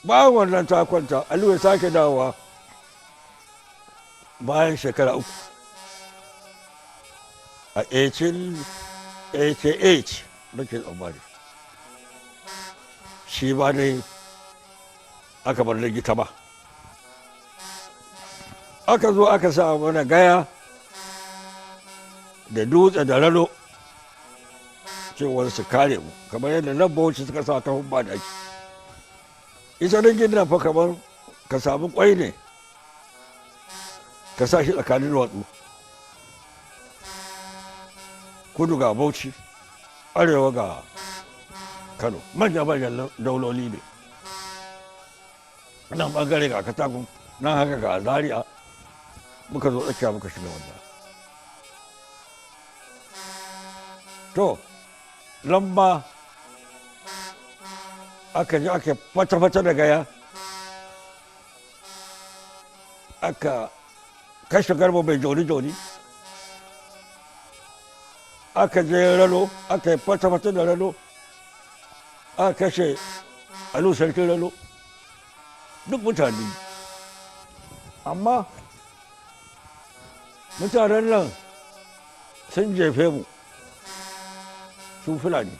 Bayan wannan ta kwanta, Aliyu ya sake dawowa bayan shekara 3 a 1888 nake tsammani. Shi ba ne aka bar gita ba, aka zo aka sa mana gaya da dutse da rano cewar su kare mu, kamar yadda nan Bauchi suka sa kafin ba daki. Ita dangin nan fa kamar ka samu kwai ne ka sa shi tsakanin duwatsu, kudu ga Bauchi, arewa ga Kano, manya-manyan dauloli ne. Nan bangare ga Katakun, nan haka ga Zaria, muka zo tsakiya muka shiga wannan. To lamba aka ji aka fata-fata da gaya, aka kashe Garba mai joni-joni, aka je Rano, aka yi fata-fata da Rano, aka kashe Alu sarkin Rano, duk mutane. Amma mutanen nan sun jefe mu, su Fulani,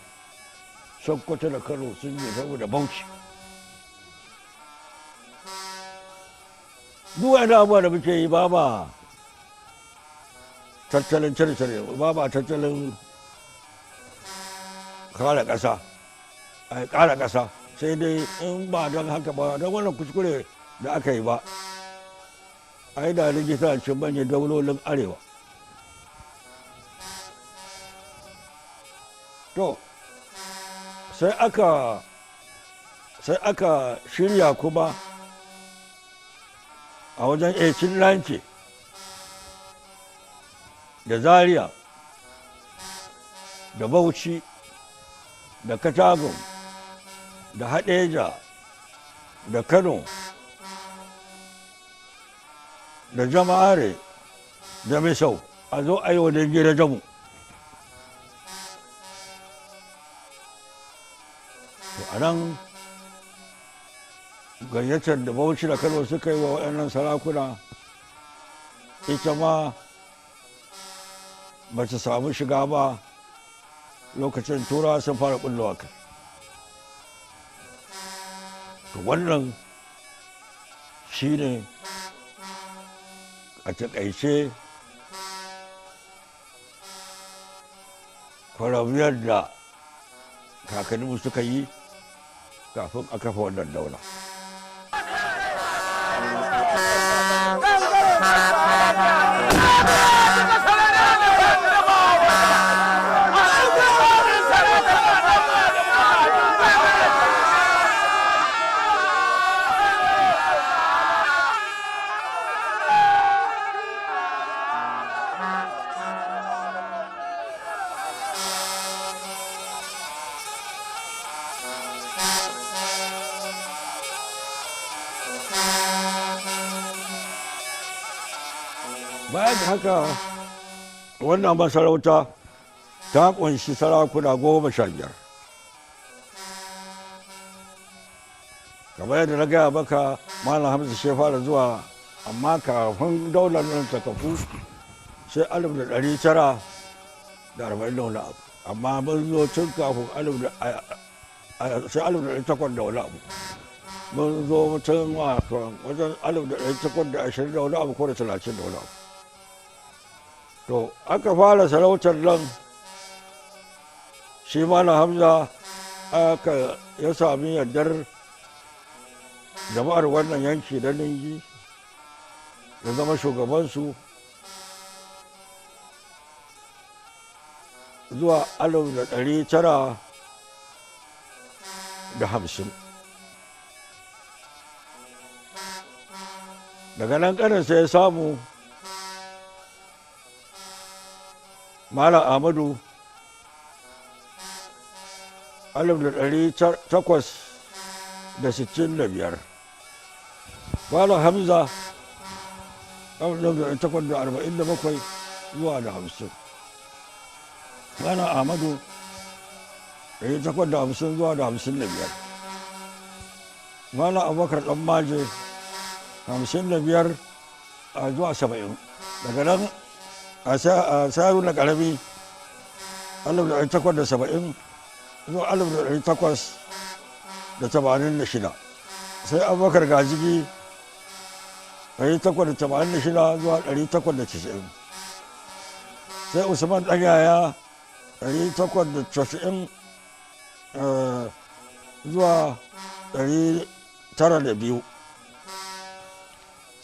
Sokoto da Kano sun jefe mu da Bauchi. Duk wani abubuwa da muke yi ba ma tattalin cire-cire, ba ma tattalin kare ƙasa, a ƙara ƙasa, sai dai in ba don haka ba, don wannan kuskure da aka yi ba, ai da rigita ce manyan daulolin arewa. To sai aka shirya kuma a wajen 1890 da Zaria da Bauchi da Katagun da Hadeja da Kano da Jama'are da Misau, a zo a yi wa dangi da jamu. To a nan gayyatar da Bauchi da Kano suka yi wa waɗannan sarakuna, ita ma ba ta samu shiga ba lokacin Turawa sun fara ɓullowa kai. To wannan shi ne a taƙaice kwaramniyar da kakanninmu suka yi kafin a kafa wannan daula. Bayan haka wannan masarauta ta ƙunshi sarakuna 15. Kamar yadda na gaya maka, Malam Hamza shi fara zuwa, amma kafin daular nan ta kafu sai 1940 da wani abu. Amma mun zo tun kafin sai 1800 da wani abu. Mun zo tun wajen 1820 da wani abu ko da 30 da wani abu. To aka fara sarautar nan, shi Malam Hamza aka ya sami yardar jama'ar wannan yanki na Ningi ya zama shugabansu zuwa 1950. Daga nan ƙaninsa ya samu Malam Ahmadu 1865. Malam Hamza 1847 zuwa da 50. Malam Ahmadu 850 zuwa da 55. Malam Abubakar ɗan Maje 55 zuwa 70. Daga nan a saru na ƙarami 1870 zuwa 1886. Sai Abubakar Gajigi 886 zuwa 890. Sai Usman Ɗanyaya 890 zuwa 902.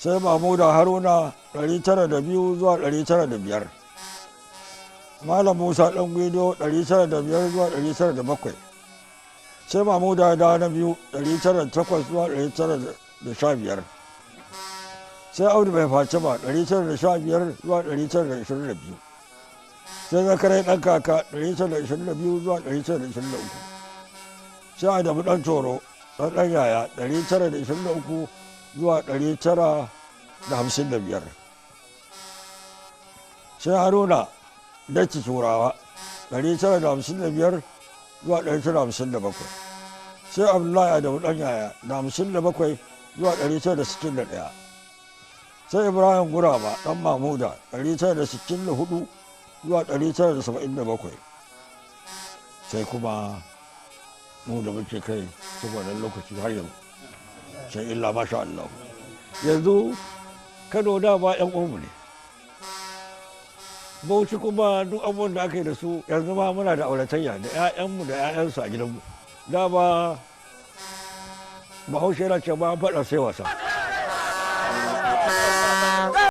Sai Mahmuda Haruna 902 zuwa 905. Malam Musa Ɗan Gwido 905 zuwa 907. Sai Mahmuda ya dawo na biyu 908 zuwa 915. Sai Audu Mai Fatima 915 zuwa 922. Sai Zakarai Ɗan Kaka 922 zuwa 923. Sai Adamu Ɗan Toro ɗan ɗan Yaya 923 zuwa 955. Sai Haruna Datti Turawa 955 zuwa 957. Sai Abdullahi Adamu Ɗan Yaya da 57 zuwa 961. Sai Ibrahim Gurama Ɗan Mamuda 964 zuwa 977. Sai kuma mu da muke kai tun wannan lokaci har yanzu, sai illa masha Allah. Yanzu Kano dama 'yan uwanmu ne, Bauchi kuma duk abubuwan da aka yi da su, yanzu ma muna da auratayya da 'ya'yanmu da 'ya'yansu a gidanmu. Dama Bahaushe yana ce ba faɗa sai wasa.